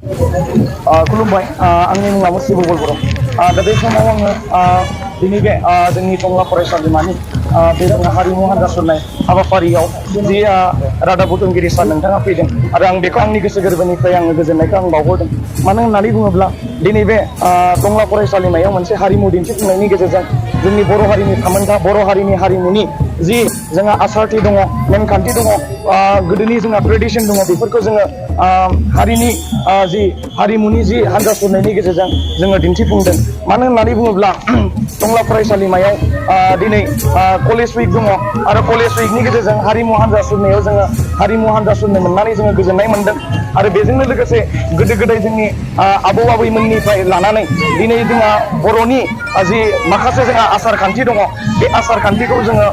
खुलुमबाय आंनि मुङा मुस्लिम बर' दा बे समाव आङो दिनै बे जोंनि टंला फरायसालिमानि बे जोंहा हारिमु हान्जा सुरनाय हाबाफारियाव जि रादाब बुथुमगिरि सार नोंथाङा फैदों आरो आं बेखौ आंनि गोसो गोरबोनिफ्राय आङो गोजोननायखौ आं बावहरदों। मानो होननानै बुङोब्ला दिनै बे टंला फरायसालिमायाव मोनसे हारिमु दिन्थिफुंनायनि गेजेरजों जोंनि बर' हारिनि थामोनथा बर' हारिनि हारिमुनि जि जोंहा आसारथि दङ, नेमखान्थि दङ, गोदोनि जोंहा ट्रेडिसन दङ, बेफोरखौ जोङो हारिनि जि हारिमुनि जि हान्जा सुरनायनि गेजेरजों जोङो दिन्थिफुंदों। मानो होननानै बुङोब्ला टंला फरायसालिमायाव दिनै कलेज उइक दङ आरो कलेज उइकनि गेजेरजों हारिमु हान्जा सुरनायाव जोङो हारिमु हान्जा सुरनो मोननानै जोङो गोजोननाय मोनदों। आरो बेजोंनो लोगोसे गोदो गोदाय जोंनि आबौ आबैमोननिफ्राय लानानै दिनै जोंहा बर'नि जि माखासे जोंहा आसार खान्थि दङ, बे आसार खान्थिखौ जोङो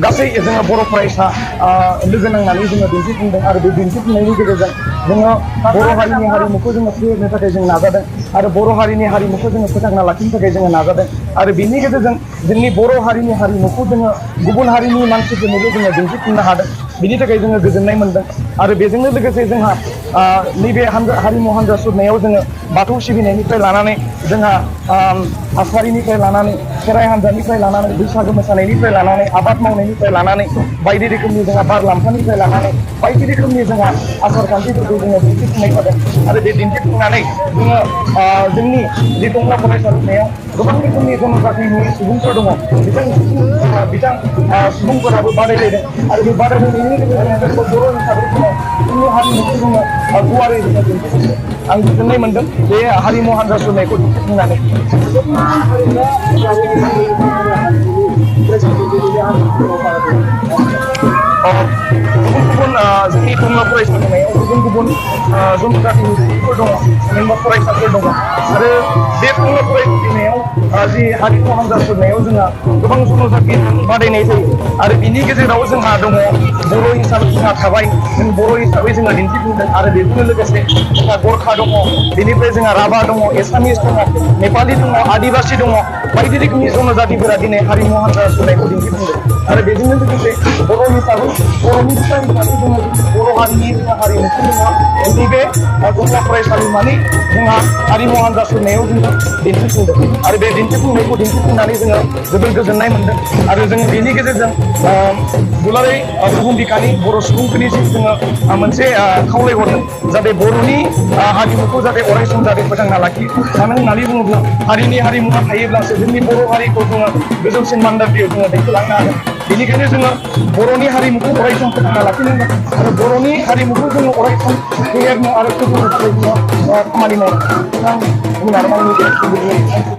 गासै जोङो बर' फरायसा लोगो नांनानै जोङो दिन्थिफुंदों। आरो बे दिन्थिफुंनायनि गेजेरजों जोङो बर' हारिनि हारिमुखौ जोङो फेहेरनो थाखाय जों नाजादों आरो बर' हारिनि हारिमुखौ जोङो फोथांना लाखिनो थाखाय जोङो नाजादों। आरो बिनि गेजेरजों जोंनि बर' हारिनि हारिमुखौ जोङो गुबुन हारिनि मानसिफोरनोबो जोङो दिन्थिफुंनो हादों। बिनि थाखाय जोङो गोजोननाय मोनदों। आरो बेजोंनो लोगोसे जोंहा नैबे हारिमु हान्जा सुरनायाव जोङो बाथौ सिबिनायनिफ्राय लानानै जोंहा आसारिनिफ्राय लानानै खेराइ हान्जानिफ्राय लानानै बैसागो मोसानायनिफ्राय लानानै आबाद मावनायनिफ्राय लानानै बायदि रोखोमनि जोंहा बारलाम्फानिफ्राय लानानै बायदि रोखोमनि जोंहा आसार खान्थिफोरखौ जोङो दिन्थिफुंनाय जादों। आरो बे दिन्थिफुंनानै जोङो जोंनि जि टंला फरायसालिमायाव गोबां रोखोमनि जनजातिनि सुबुंफोर दङ, बिथां सुबुंफोराबो बादायलायदों। आरो बे बादायलायनायनि गेजेरजों जोंबो बर' हिसाबै जोङो जोंनि हारिमुखौ जोङो गुवारै जोङो दिन्थिफुंदों। आं गोजोननाय मोनदों बे हारिमु हान्जा सुरनायखौ दिन्थिफुंनानै। गुबुन गुबुन जोंनि टंला फरायसालिमायाव गुबुन गुबुन जनजातिनि सुबुंफोर दङ, थामहिनबा फरायसाफोर दङ। आरो बे टंला फरायसालिमायाव जि हारिमु हान्जा सुरनायाव जोंहा गोबां जनजाति बादायनाय जायो। आरो बिनि गेजेराव जोंहा दङ बर' हिसाबै जोंहा थाबाय, जों बर' हिसाबै जोङो दिन्थिफुंदों। आरो बेजोंनो लोगोसे जोंहा गरखा दङ, बेनिफ्राय जोंहा राभा दङ, एसामिस दङ, नेपालि दङ, आदिबासि दङ, बायदि रोखोमनि जनजातिफोरा दिनै हारिमु हान्जा सुरनायखौ दिन्थिफुंदों। आरो बेजोंनो लोगोसे बर' हिसाबै बर'नि फिसा हिसाबै जोङो बर' हारिनि जोंहा हारिमुखौ जोङो दिनै बे टंला फरायसालिमानि जोंहा हारिमु हान्जा सुरनायाव जोङो दिन्थिफुंदों। आरो बे दिन्थिफुंनायखौ दिन्थिफुंनानै जोङो जोबोर गोजोननाय मोनदों। आरो जोङो बेनि गेजेरजों दुलाराय बुहुम बिखानि बर' सुबुंफोरनिसिम जोङो मोनसे खावलायहरदों, जाहाथे बर'नि हारिमुखौ जाहाथे अरायसम जाहाथे फोथांना लाखियो। मानो होननानै बुङोब्ला हारिनि हारिमुवा थायोब्लासो जोंनि बर' हारिखौ जोङो गोजौसिन मानदान्दायाव जोङो दैखोलांनो हागोन। बेनिखायनो जोङो बर'नि हारिमुखौ अरायसम फोथांना लाखिनांगोन आरो बर'नि हारिमुखौ जोङो अरायसम फेहेरनो आरो फोजौनो थाखाय जोङो खामानि मावनांगोन। आं बुंनानै आंनि